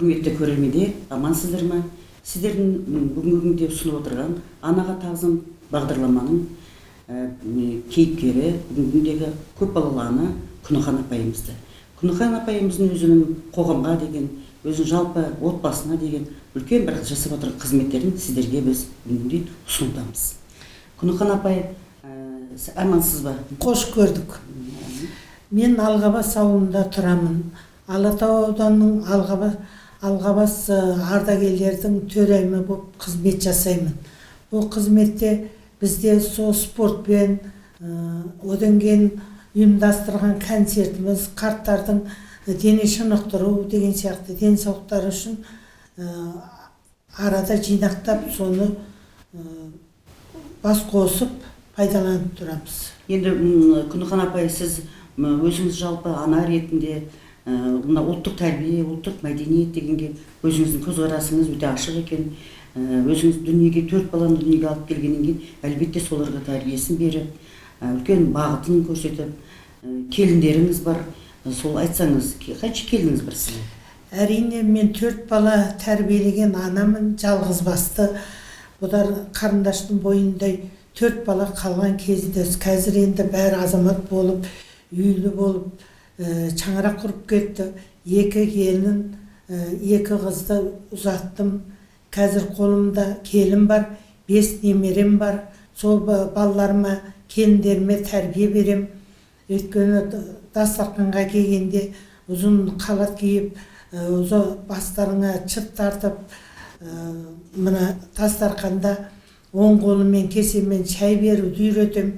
Құрметті көрермендер, амансыздар ма? Сіздердің бүгінгі күнде ұсынып отырған «Анаға тағзым» бағдарламаның кейіпкері, бүгінгі күндегі көпбалалы ана Күніхан апайымызды. Күніхан апайымыздың өзінің қоғамға деген, өзінің жалпы отбасына деген үлкен бір жасап отырған қызметтерін сіздерге біз бүгінгі күнде ұсынудамыз. Күніхан апай, амансыз ба? Қош көрдік. Мен Алғабас ауылында тұрамын. Алатау ауданының Алғабас ардагерлердің төрайымы болып қызмет жасаймын. Бұл қызметте бізде сол спортпен, одан кейін ұйымдастырған концертіміз, қарттардың дене шынықтыру деген сияқты, денсаулықтары үшін арада жинақтап, соны бас қосып пайдаланып тұрамыз. Енді, Күніхан апай, сіз өзіңіз жалпы ана ретінде мына ұлттық тәрбие, ұлттық мәдениет дегенге өзіңіздің көзқарасыңыз өте ашық екен. Өзіңіз дүниеге төрт баланы дүниеге алып келгеннен кейін, әлбетте, соларға тәрбиесін беріп, үлкен бағытын көрсетіп, келіндеріңіз бар. Сол айтсаңыз, қанша келініңіз бар сіздің? Әрине, мен төрт бала тәрбиелеген анамын, жалғыз басты. Бұлар қарындаштың бойындай төрт бала қалған кезінде, қазір енді бәрі азамат болып, үйлі болып, шаңырақ құрып кетті. Екі келін, екі қызды ұзаттым. Қазір қолымда келін бар, бес немерем бар. Сол балаларыма, келіндеріме тәрбие берем. Өйткені дастарханға келгенде ұзын халат киіп, ұзын бастарыңа шыт тартып, мына дастарханда оң қолымен кесемен шай беруді үйретем.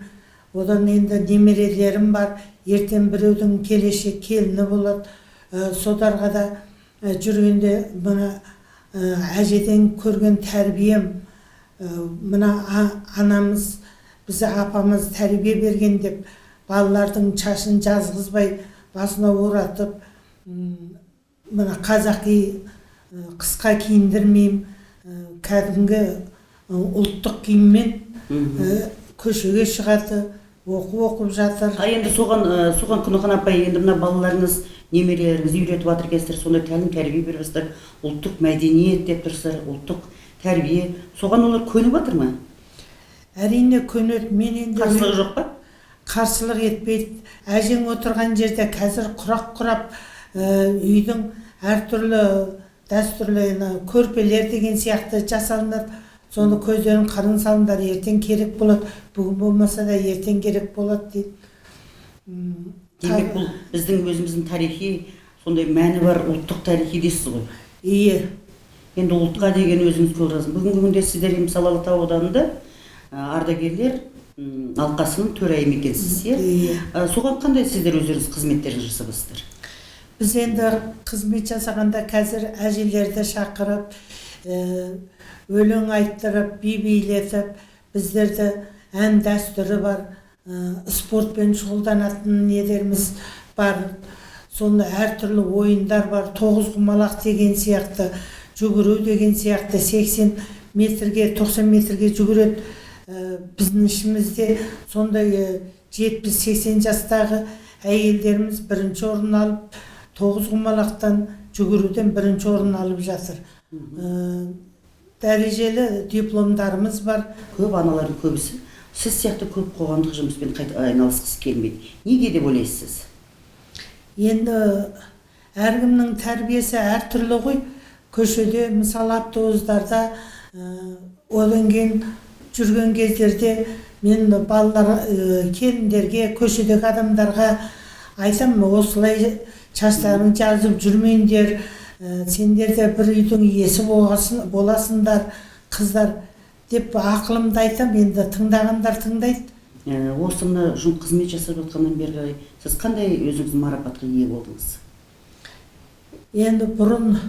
Одан енді немерелерім бар, ертең біреудің келешек келіні болады. Содарға да жүргенде мына әжеден көрген тәрбием, мына анамыз бізді, апамыз тәрбие берген деп, балалардың шашын жазғызбай, басына оратып, мына қазақи қысқа киіндірмеймін, кәдімгі ұлттық киіммен көшеге шығады, оқу оқып жатыр. А енді соған, Күніхан апай, енді мына балаларыңыз, немерелеріңізді үйретіп жатыр екенсіздер, сондай тәлім тәрбие беріп жатырсыздар, ұлттық мәдениет деп тұрсыздар, ұлттық тәрбие, соған олар көніп жатыр ма? Әрине, көнеді. Мен енді Қарсылығы жоқ па? Қарсылық етпейді. Әжең отырған жерде қазір құрақ құрап, үйдің әртүрлі дәстүрлі ана көрпелер деген сияқты жасалынады. Соны көздерін қырын салыңдар, ертең керек болады, бүгін болмаса да ертең керек болады дейді. Демек, бұл біздің өзіміздің тарихи сондай мәні бар, ұлттық тарихи дейсіз ғой? Иә. Енді ұлтқа деген өзіңіз көзқарас. Бүгінгі күнде сіздер, мысалы, Алатау ауданында ардагерлер алқасының төрайымы екенсіз, иә? Иә. Соған қандай сіздер өздеріңіз қызметтерін жасап? Біз енді қызмет жасағанда қазір әжелерді шақырып, өлең айттырып, би билетіп, біздерді ән дәстүрі бар, спортпен шұғылданатын нелеріміз бар. Соны әртүрлі ойындар бар, тоғыз құмалақ деген сияқты, жүгіру деген сияқты, 80 метрге, 90 метрге жүгіреді. Біздің ішімізде сондай 70-80 жастағы әйелдеріміз бірінші орын алып, тоғыз құмалақтан жүгіруден бірінші орын алып жатыр. Дәрежелі дипломдарымыз бар. Көп аналардың көбісі сіз сияқты көп қоғамдық жұмыспен қайта айналысқысы келмейді. Неге деп ойлайсыз? Енді әркімнің тәрбиесі әртүрлі ғой. Көшеде, мысалы, автобустарда, одан кейін жүрген кездерде мен балалар, келіндерге, көшедегі адамдарға айтамын: осылай шаштарың жазып жүрмеңдер, сендер де бір үйдің иесі боласыңдар, қыздар, деп ақылымды айтамын. Енді тыңдағандар тыңдайды. Осы мына қызмет жасап жатқаннан бері қарай сіз қандай өзіңіз марапатқа ие болдыңыз? Енді бұрын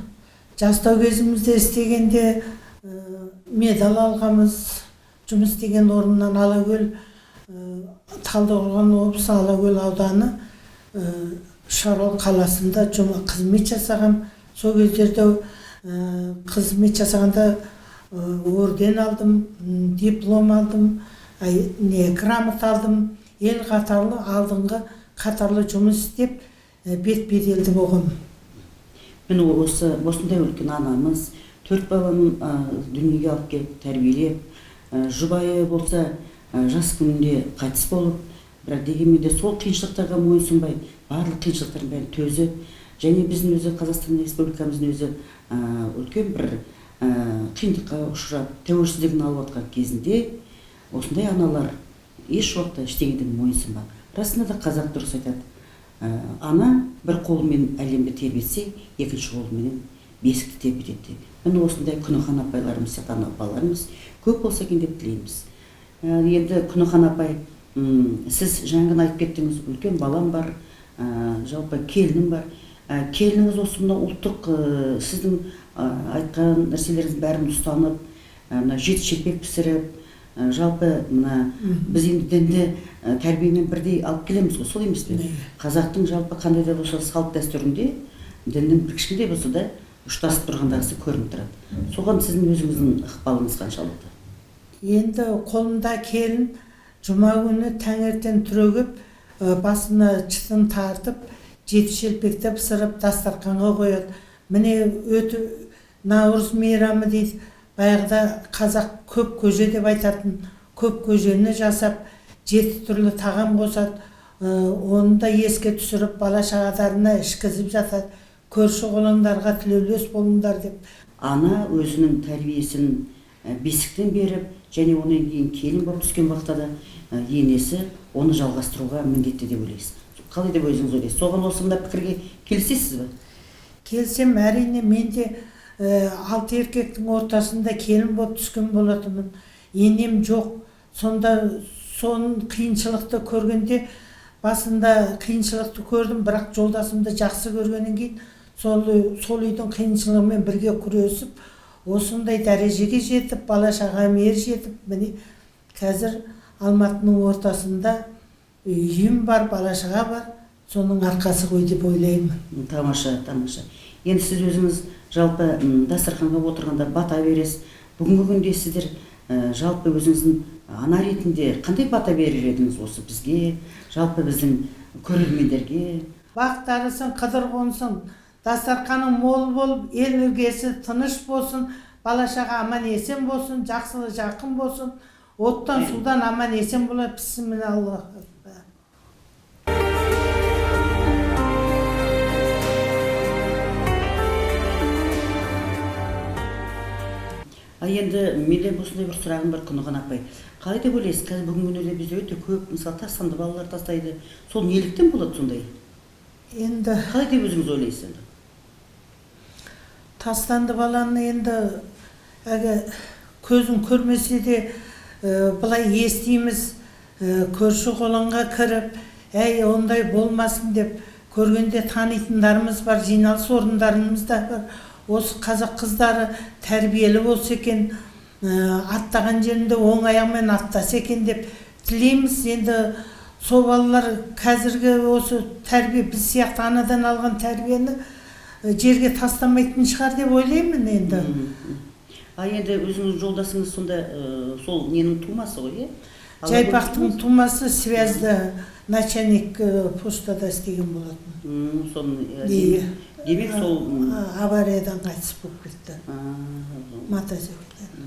жастау кезімізде істегенде медаль алғанбыз. Жұмыс істеген орнымнан Алакөл, Талдықорған облысы, Алакөл ауданы, Үшарал қаласында қызмет жасағам. Сол кездерде қызмет жасағанда орден алдым, диплом алдым, не, грамота алдым. Ел қатарлы, алдыңғы қатарлы жұмыс істеп, бет беделді болғанмын. Міне, осындай үлкен анамыз төрт баланы дүниеге алып келіп, тәрбиелеп, жұбайы болса, жас күнінде қайтыс болып, бірақ дегенмен де сол қиыншылықтарға мойынсұнбай, барлық қиыншылықтардың бәрін төзіп, және біздің өзі Қазақстан Республикамыздың өзі үлкен бір қиындыққа ұшырап, тәуелсіздігін алып жатқан кезінде осындай аналар еш уақытта ештеңеден мойынсұнбады. Расында да, қазақ дұрыс айтады: ана бір қолымен әлемді тербетсе, екінші қолыменен бесікті тербетеді деп. Міне, осындай Күніхан апайларымыз сияқты ана апаларымыз көп болса екен деп тілейміз. Енді, Күніхан апай, сіз жаңа ғана айтып кеттіңіз, үлкен балам бар, жалпы келінім бар. Келініңіз осы мына ұлттық, сіздің айтқан нәрселеріңіздің бәрін ұстанып, мына жеті шелпек пісіріп, жалпы мына біз енді дінді тәрбиемен бірдей алып келеміз ғой, сол емес пе? Қазақтың жалпы қандай да болса салт дәстүрінде діннің бір кішкентай болса да ұштасып тұрғандағысы көрініп тұрады. Соған сіздің өзіңіздің ықпалыңыз қаншалықты? Енді қолымда келін жұма күні таңертең түрегеп, басына шытын тартып, жеті шелпекті пісіріп, дастарханға қояды. Міне, өте наурыз мейрамы дейді. Баяғыда қазақ көп көже деп айтатын, көп көжені жасап, жеті түрлі тағам қосады. Оны да еске түсіріп, бала шағаларына ішкізіп жатады, көрші қолаңдарға тілеулес болыңдар деп. Ана өзінің тәрбиесін бесіктен беріп және одан кейін келін болып түскен уақытта да енесі оны жалғастыруға міндетті деп ойлайсыз. Қалай деп өзіңіз ойлайсыз? Соған, осы мына пікірге келісесіз бе? Келсем, әрине. Мен де алты еркектің ортасында келін болып түскен болатынмын. Енем жоқ. Сонда соның қиыншылықты көргенде, басында қиыншылықты көрдім, бірақ жолдасымды жақсы көргеннен кейін сол үйдің қиыншылығымен бірге күресіп, осындай дәрежеге жетіп, бала шағам ер жетіп, міне, қазір Алматының ортасында үйім бар, бала шаға бар. Соның арқасы ғой деп ойлаймын. Тамаша, тамаша. Енді сіз өзіңіз жалпы дастарханға отырғанда бата бересіз. Бүгінгі күнде сіздер жалпы өзіңіздің ана ретінде қандай бата берер едіңіз осы бізге, жалпы біздің көрермендерге? Бақтарысын қыдыр қонсын, дастарханың мол болып, ел іргесі тыныш болсын, бала шаға аман есен болсын, жақсылы жақын болсын, оттан судан аман есен бола. Бісміллә. А енді менде осындай бір сұрағым бар, Күніхан апай. Қалай деп ойлайсыз, қазір бүгінгі күндерде бізде өте көп, мысалы, тастанды балалар тастайды. Сол неліктен болады сондай? Енді Қалай деп өзіңіз ойлайсыз енді? Тастанды баланы енді әлгі көзін көрмесе де, былай естиміз, көрші қолаңға кіріп, әй, ондай болмасын деп көргенде танитындарымыз бар, жиналыс орындарымыз да бар. Осы қазақ қыздары тәрбиелі болса екен, аттаған жерінде оң аяғымен аттаса екен деп тілейміз. Енді сол балалар қазіргі осы тәрбие, біз сияқты анадан алған тәрбиені жерге тастамайтын шығар деп ойлаймын енді. А енді өзіңіздің жолдасыңыз сонда сол ненің тумасы ғой, иә? Жайпақтың тумасы, связьда начальник, поштада істеген болатын. Соны Иә. демек сол Авариядан қайтыс болып кетті мотоциклден.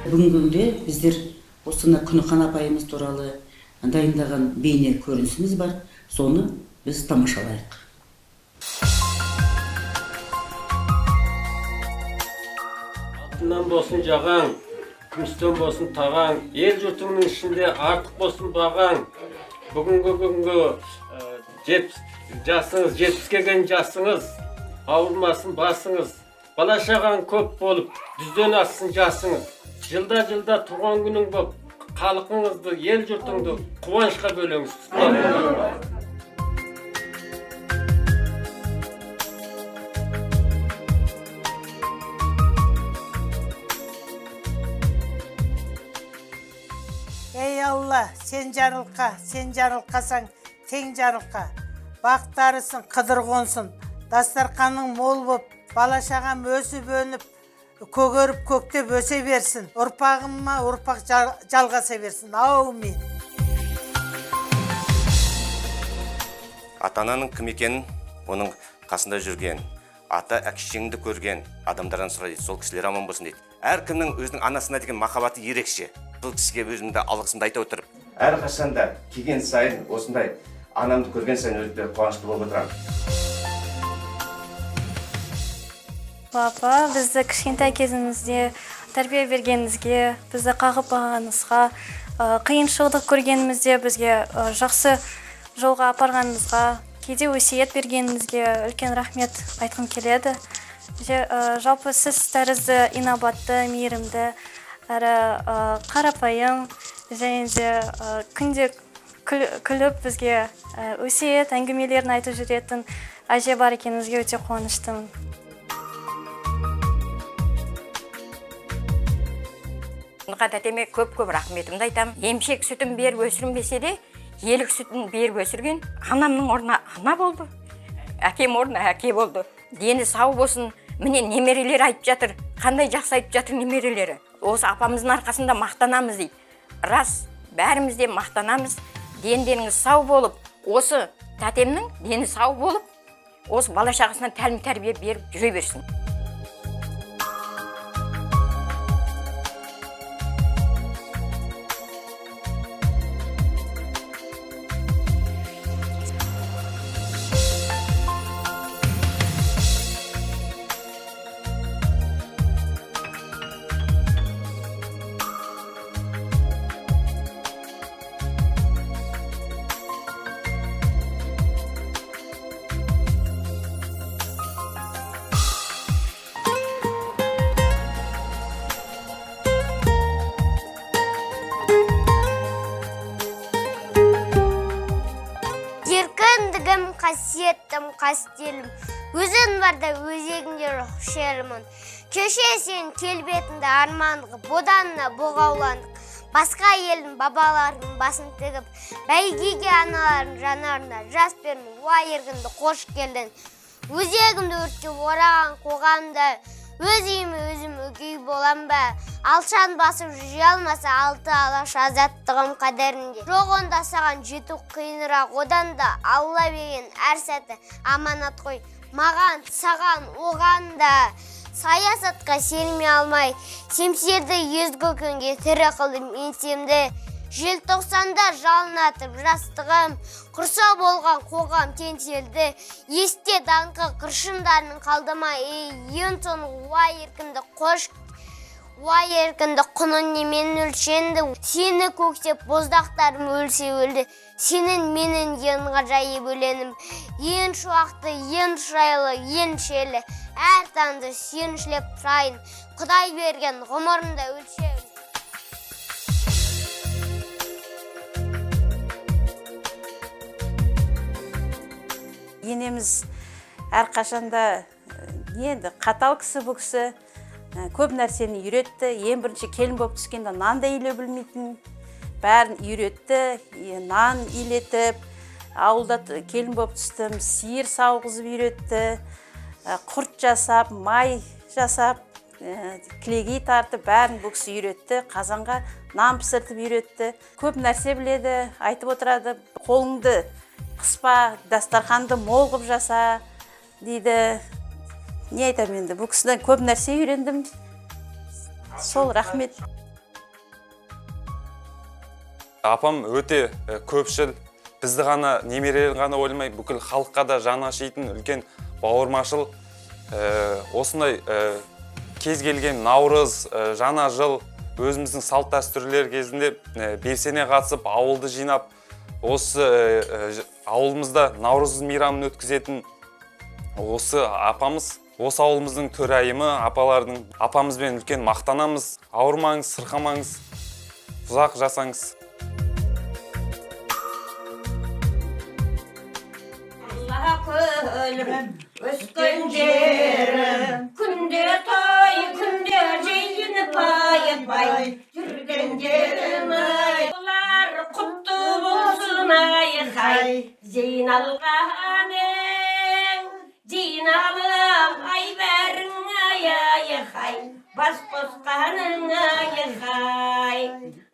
Бүгінгі күнде біздер осы мына Күніхан апайымыз туралы дайындаған бейне көрінісіміз бар, соны біз тамашалайық. Алтыннан болсын жағаң, күмістен болсын тағаң, ел жұртыңның ішінде артық болсын бағаң. Бүгінгі күнгі 70 жасыңыз, 70-ке келген жасыңыз, ауырмасын басыңыз, бала шағаң көп болып, 100-ден ассын жасыңыз. Жылда жылда туған күнің болып, халқыңызды, ел жұртыңды қуанышқа бөлеңіз. Ей, Алла, сен жарылқа, сен жарылқасаң, тең жарылқа. Бақтарысын қыдыр қонсын, дастарқаның мол боп, бала шағам өсіп өніп, көгеріп көктеп өсе берсін. Ұрпағыма ұрпақ жалғаса берсін. Аумин. Ата-ананың кім екенін, оның қасында жүрген, ата әке-шешеңді көрген адамдардан сұра дейді, сол кісілер аман болсын дейді. Әркімнің өзінің анасына деген махаббаты ерекше. Бұл кісіге өзімді алғысымды айта отырып, әрқашанда келген сайын осындай анамды көрген сайын өте қуанышты болып отырамын. Папа, бізді кішкентай кезімізде тәрбие бергеніңізге, бізді қағып бағғаныңызға, қиыншылық көргенімізде бізге жақсы жолға апарғаныңызға, кейде өсиет бергеніңізге үлкен рахмет айтқым келеді. Жалпы сіз тәрізді инабатты, мейірімді, әрі қарапайым және де күнде күліп бізге өсиет әңгімелерін айтып жүретін әже бар екеніңізге өте қуаныштымын. Нұқат әтеме көп-көп рахметімді айтамын. Емшек сүтін беріп өсірмесе де, елік сүтін беріп өсірген анамның орнына ана болды, әкем орнына әке болды. Дені сау болсын. Міне немерелер айтып жатыр, қандай жақсы айтып жатыр немерелері. Осы апамыздың арқасында мақтанамыз дейді. Рас, бәріміз де мақтанамыз. Дендеріңіз сау болып, осы тәтемнің дені сау болып, осы бала шағасына тәлім тәрбие беріп жүре берсін. Еркіндігім, қасиеттім, қастелім, өзің барда өзегімде жоқ шерімін. Кеше сен келбетіңді арман қып, боданына боғауландық. Басқа елдің бабаларының басын тігіп, бәйгеге аналардың жанарына жас бермей, уа еркінді қош келдің. Өзегімді өртеп ораған қоғамда, өз үйіме өзім өгей болам ба? Алшан басып жүре алмаса, алты алаш азаттығым қадірінде. Жоқ онда саған жету қиынырақ, одан да Алла берген әр сәті аманат қой. Маған, саған, оған да саясатқа сеніме алмай, семсерді езгі күнге тірі қылдым еңсемді. Желтоқсанда жалын атып жастығым, құрсау болған қоғам теңселді. Есте даңқы қыршындарының қалды ма, ей, ең соңғы уа еркінді қош, уа еркінді құны немен өлшенді. Сені көктеп боздақтарым өлсе өлді, сенің менің ең ғажайып өлеңім. Ең шуақты, ең шырайлы, ең шерлі, әр таңды сүйіншілеп тұрайын. Құдай берген ғұмырымда өлшеу. Енеміз әрқашанда, не енді, қатал кісі бұл кісі, көп нәрсені үйретті. Ең бірінші келін болып түскенде нан да илеу білмейтін, бәрін үйретті, нан илетіп, ауылда келін болып түстім, сиыр сауғызып үйретті, құрт жасап, май жасап, кілегей тартып, бәрін бұл кісі үйретті, қазанға нан пісіртіп үйретті. Көп нәрсе біледі, айтып отырады, қолыңды қыспа, дастарханды мол қып жаса дейді. Не айтамын енді, бұл кісіден көп нәрсе үйрендім. Сол, рахмет. Апам өте көпшіл, бізді ғана, немерелерін ғана ойламай, бүкіл халыққа да жаны ашитын үлкен бауырмашыл. Осындай кез келген наурыз, жаңа жыл, өзіміздің салт дәстүрлер кезінде белсене қатысып, ауылды жинап, осы ауылымызда наурыз мейрамын өткізетін осы апамыз, осы ауылымыздың төрайымы, апалардың, апамызбен үлкен мақтанамыз. Ауырмаңыз, сырқамаңыз, ұзақ жасаңыз. Алла көлім, өскен жерім, күнде той, күнде жиын пай-пай, жүрген жерім ай. Бұлар құтты болсын ай-хай, жиналғаның, жиналып ай бәрің ай-ай-хай, бас қосқаның ай-хай.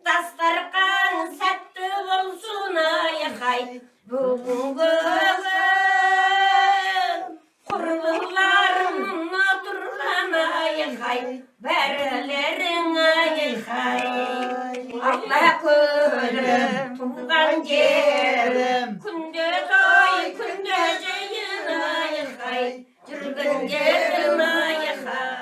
Дастарқан сәтті болсын ай-хай, бүгінгі ай-хай, бәрілерің ай-хай. Алла көлім, туған жерім, күнде той, күнде жиын ай-хай, жүргендерім ай-хай.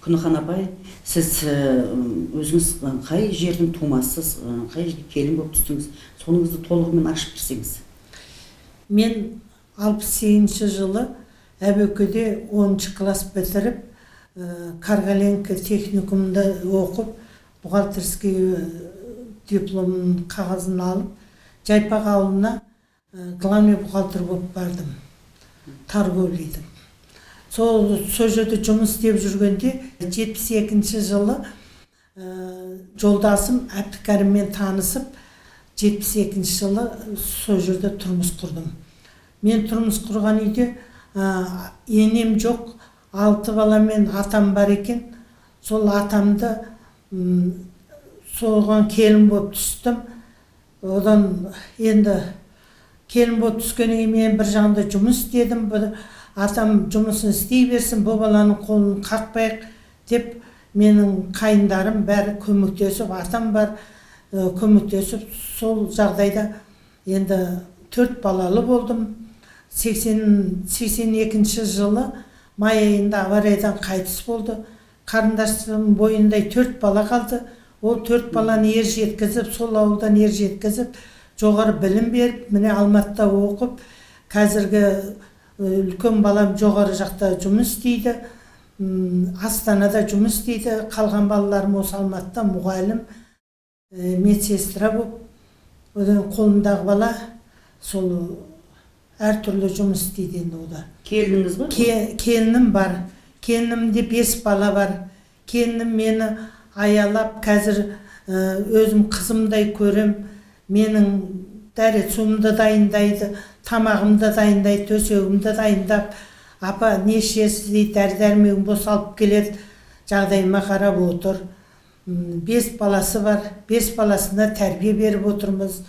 Күніхан апай, сіз өзіңіз қай жердің тумасысыз, қай жерге келін болып түстіңіз, соныңызды толығымен ашып берсеңіз. Мен 68 жылы Әбөкеде 10 класс бітіріп, Каргаленко техникумында оқып, бухгалтерский дипломның қағазын алып, Жайпақ ауылына главный бухгалтер болып бардым, торговлейді. Сол жерде жұмыс істеп жүргенде 72 жылы жолдасым Әбдікәріммен танысып, 72 жылы сол жерде тұрмыс құрдым. Мен тұрмыс құрған үйде енем жоқ, алты баламен атам бар екен. Сол атамды соған келін болып түстім. Одан енді келін болып түскеннен кейін мен бір жағында жұмыс істедім. Бір атам жұмысын істей берсін, бұл баланың қолын қақпайық деп менің қайындарым бәрі көмектесіп, атам бар, көмектесіп, сол жағдайда енді төрт балалы болдым. 82 жылы май айында авариядан қайтыс болды. Қарындасым бойындай төрт бала қалды. Ол төрт баланы ер жеткізіп, сол ауылдан ер жеткізіп, жоғары білім беріп, міне Алматыда оқып, қазіргі үлкен балам жоғары жақта жұмыс істейді, Астанада жұмыс істейді. Қалған балаларым осы Алматыда мұғалім, медсестра болып, одан қолымдағы бала сол әртүрлі жұмыс істейді енді о да. Келініңіз бар? Келінім бар. Келінімде бес бала бар. Келінім мені аялап, қазір өзім қызымдай көрем. Менің дәрет суымды дайындайды, тамағымды дайындайды, төсегімді дайындап, апа не ішесіз дейді, дәрі дәрмегім болса алып келеді, жағдайыма қарап отыр. Бес баласы бар, бес баласына тәрбие беріп отырмыз.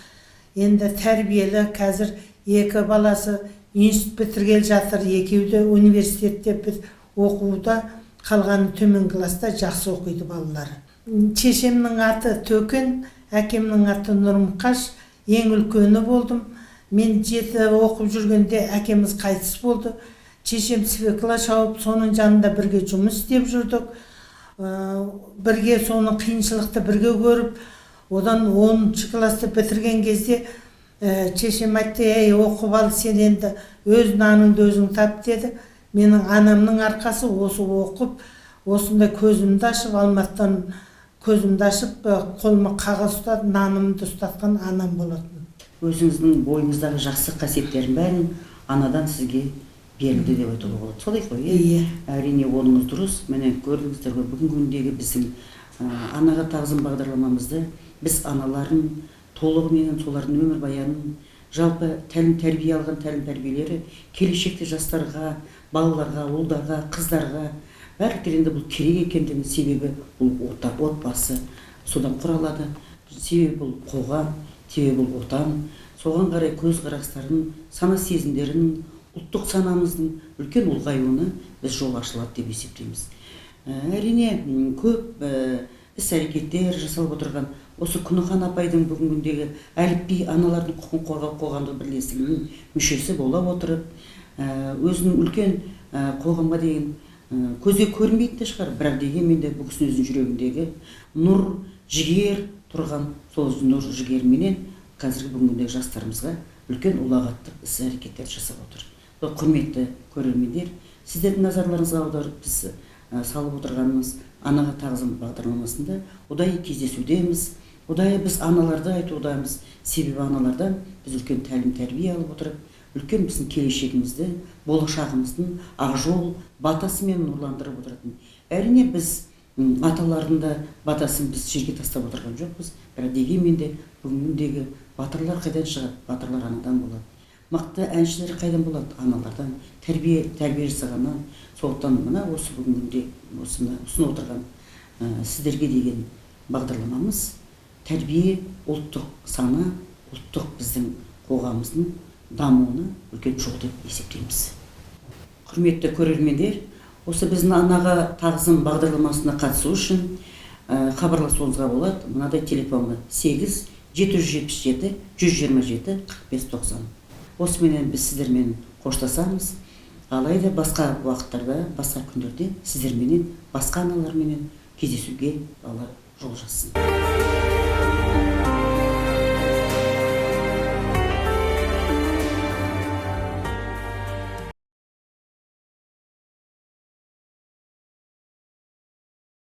Енді тәрбиелі, қазір екі баласы институт бітіргелі жатыр, екеуі де университетте оқуда, қалғаны төмен класста, жақсы оқиды балалары. Шешемнің аты Төкен, әкемнің аты Нұрмқаш, ең үлкені болдым. Мен жеті оқып жүргенде әкеміз қайтыс болды. Шешем свекла шауып, соның жанында бірге жұмыс істеп жүрдік. Бірге соны қиыншылықты бірге көріп, одан 10 классты бітірген кезде шешем айтты: «Ей, оқып ал сен енді, өз наныңды өзің тап», – деді. Менің анамның арқасы осы оқып, осындай көзімді ашып, Алматыдан көзімді ашып, қолыма қағаз ұстатып, нанымды ұстатқан анам болатын. Өзіңіздің бойыңыздағы жақсы қасиеттердің бәрін анадан сізге берілді деп айтуға болады, солай ғой, иә? Иә. Әрине, оныңыз дұрыс. Міне, көрдіңіздер ғой, бүгінгі күндегі біздің «Анаға тағзым» бағдарламамызды біз аналарын толығыменен, солардың өмірбаянын, жалпы тәлім тәрбие алған тәлім тәрбиелері келешекте жастарға, балаларға, ұлдарға, қыздарға барлықтары енді бұл керек екендігін, себебі бұл отбасы содан құралады, себебі бұл қоғам, себебі бұл отан, соған қарай көзқарастарын, сана сезімдерін, ұлттық санамыздың үлкен ұлғаюына біз жол ашылады деп есептейміз. Әрине, көп іс әрекеттер жасалып отырған осы Күніхан апайдың бүгінгі күндегі Әліпби аналардың құқығын қорғау қоғамдық бірлестігінің мүшесі бола отырып, өзінің үлкен қоғамға деген көзге көрінбейтін де шығар, бірақ дегенмен де бұл кісінің өзінің жүрегіндегі нұр, жігер тұрған, сол нұр жігерменен қазіргі бүгінгі күндегі жастарымызға үлкен ұлағатты іс әрекеттер жасап отыр. Сол құрметті көрермендер, сіздердің назарларыңызға аударып біз салып отырғанымыз «Анаға тағзым» бағдарламасында ұдайы кездесудеміз, ұдайы біз аналарды айтудамыз, себебі аналардан біз үлкен тәлім тәрбие алып отырып, үлкен біздің келешегімізді, болашағымыздың ақ жол батасымен нұрландырып отыратын. Әрине, біз аталардың да батасын біз жерге тастап отырған жоқпыз, бірақ дегенмен де бүгінгі күндегі батырлар қайдан шығады? Батырлар анадан болады. Мықты әншілер қайдан болады? Аналардан, тәрбие жасағаннан. Сондықтан мына осы бүгінгі күнде осыны ұсынып отырған сіздерге деген бағдарламамыз тәрбие, ұлттық сана, ұлттық біздің қоғамымыздың дамуына үлкен жол деп есептейміз. Құрметті көрермендер, осы біздің «Анаға тағзым» бағдарламасына қатысу үшін хабарласуыңызға болады мынадай телефонға: 8 777 127 45 90. Осыменен біз сіздермен қоштасамыз. Алайда басқа уақыттарда, басқа күндерде сіздерменен, басқа аналарменен кездесуге Алла жол жазсын.